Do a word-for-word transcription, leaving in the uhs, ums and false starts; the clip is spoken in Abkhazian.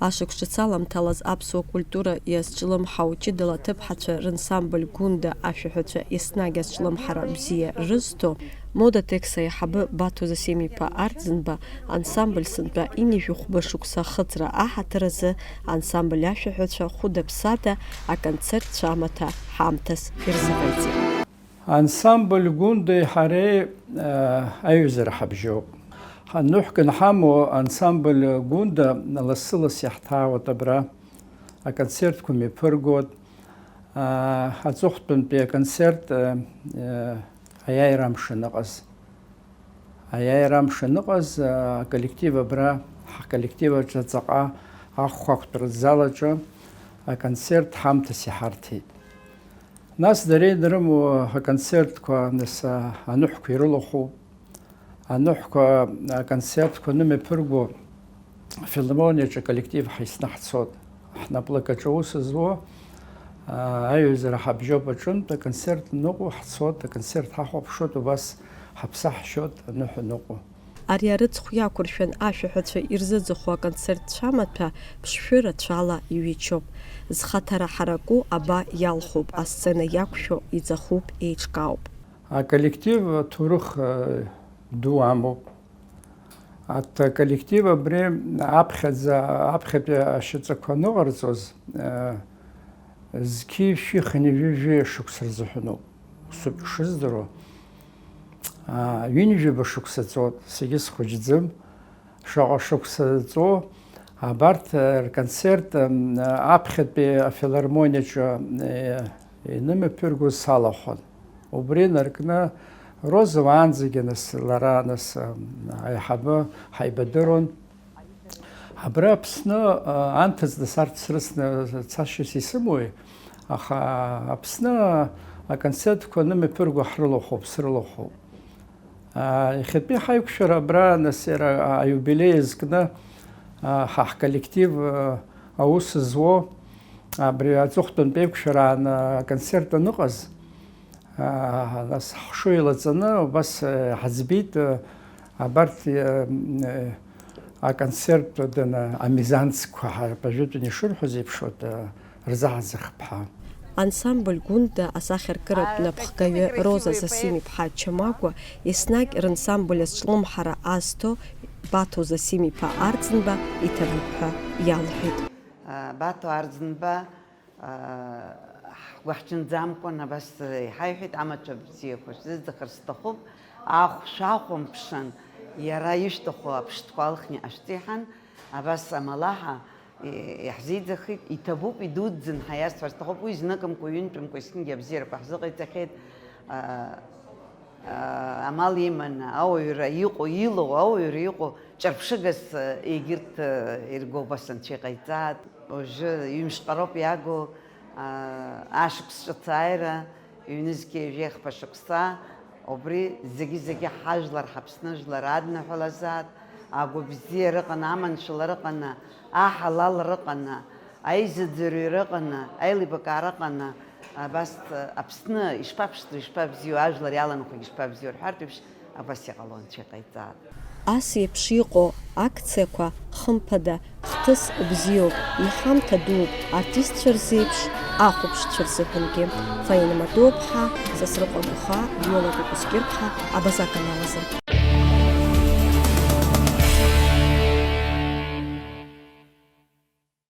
Ашықәс ҿыц аламҭалаз аԥсуа культура иазҿлымҳау ҷыдала аҭыԥҳацәа рансамбль Гәында ашәаҳәацәа еснагь азҿлымҳара бзиа рызҭо, Мода Текс аиҳабы Баҭо Зосим-иԥа Арӡынба ансамбль сынтәа ҩынҩажәи хәба шықәса ахыҵра аҳаҭыр азы ансамбль ашәаҳәацәа хәыда-ԥсада аконцерт цәамаҭәа ҳамҭас ирзыҟаиҵеит. Ансамбль Гәындеи ҳареи, э, аиҩызара ҳабжьоуп. Ҳа-, ныҳәк анҳамоу ансамбль Гәында лассы-ласс иаҳҭаауеит абра, аконцертқәа мҩаԥыргоит. Э, аҵыхәтәантәи аконцерт, э, э, аиааира амш аныҟаз. Аиааира амш аныҟаз, э, аколлектив абра, ҳколлектив аҿы ҵаҟа ахәхәахәтәратә зал аҿы аконцерт ҳамҭас иҳарҭеит. Нас дара ирымоу аконцертқәа, нас, а, аныҳәқәа ирылахәуп. Аныҳәқәа, аконцертқәа анымҩаԥырго, афилармониаҿы аколлектив ҳаисны ҳцоит. Ҳнаплакаҿы аус зуа, а, аиҩызара ҳабжьоуп аҿынтә, аконцерт ныҟәо ҳцоит, аконцерт ҳахәаԥшуеит, убас ҳаԥсы ҳшьоит аныҳәа ныҟәо. Ари арыцхә иақәыршәан ашәаҳәацәа ирзыӡахо аконцерт цәамаҭәа ԥшшәы рацәала иҩычоуп. Зхаҭара ҳараку аба иалхуп, асцена иақәшәо иӡахуп, еиҿкаауп. Аколлектив аҭоурых, э, ду амоуп. Аҭ-, аколлектив абри аԥхьаӡа, аԥхьатәи ашьаҵақәа аныҟарҵоз, э, зқьи шәи хынҩажәи жәаҩа шықәса рзыҳәаноуп. Усоуп ишыздыруа. Аа, ҩынҩажәаба шықәса ҵуеит, саргьы схәыҷӡам. Шаҟа шықәса ҵуа, абарҭ, э, рконцерт, м, аԥхьатәи афилармониаҿы, э, инымҩаԥыргоз салахәын. Убри инаркны Роза уаанӡагьы, нас, лара, нас, м, аиҳабы ҳаибадыруан. Абра Аԥсны, а, анҭыҵ, нас, арҭ срыцны цашьас исымои? Аха Аԥсны аконцертқәа анымҩаԥырго ҳрылахәуп, срылахәуп. А, иахьатәи ҳаиқәшәара абра, нас, иара аиубилеи азкны, а, ҳа ҳколлектив, а, аус зуо, абри аҵыхәтәантә еиқәшәараан, а, аконцерт аныҟаз, аа, нас ҳхшыҩ лаҵаны убас, э, ҳаӡбеит, э, абарҭ, э, м, э, аконцерттә дана амизансқәа ҳа-, пажәытәны ишырҳәоз еиԥш, вот, э, рзаҳаӡахп ҳәа. Ансамбль Гәында асахьаркыратә напхгаҩы Роза Зосим-иԥҳа Чамагәа еснагь рансамбль азҿлымҳара азҭо Баҭо Зосим-иԥа Арӡынба иҭабуп ҳәа иалҳәеит. Баҭо Арӡынба Ҳгәаҳҽанӡамкәан, абас иҳаиҳәеит, амаҭәа бзиақәа шәзыӡахар сҭахуп, ахә шәахәамԥшын, иара ишәҭаху аԥштәқәа алхны иҟашәҵеи ҳәан, абас амалаҳа, и-, иаҳзеиӡахит, иҭабуп, идуӡӡан ҳәа иасҳәар сҭахуп, уи зныкымкәа, ҩынтәымкәа есқьынгьы абзиарақәа ҳзыҟаиҵахьеит, а, а, амал иманы, ауаҩра иҟоу, илоу, ауаҩра иҟоу, ҿырԥшыгас, а, егьырҭ, а, ирго убас анцәа иҟаиҵааит. Уажәы ҩымш ҟароуп иагу, аа, ашықәс ҿыц ааира, ҩнызқьи жәеихԥа шықәса, убри зегьы-зегьы ҳажәлар, ҳаԥсны жәлар адныҳәалазаат, агәабзиара ыҟаны, аманшәалара ыҟаны, аҳалалра ыҟаны, аизыӡырҩра ыҟаны, аилибакаара ыҟаны, абас Аԥсны ишԥаԥшӡоу, ишԥабзиоу, ажәлар иаланхогьы ишԥабзиоу рҳәартә еиԥш, абас иҟало анцәа иҟаиҵаат. Ас еиԥш иҟоу акциақәа, хымԥада, хҭыс бзиоуп, иҳамҭа дууп артистцәа рзеиԥш, ахәаԥшцәа рзыҳәангьы. Фаина Матуаԥҳа, Сасрыҟәа Гәыхаа, Виола Кәыкәскьырԥҳа, Абаза аканал азы.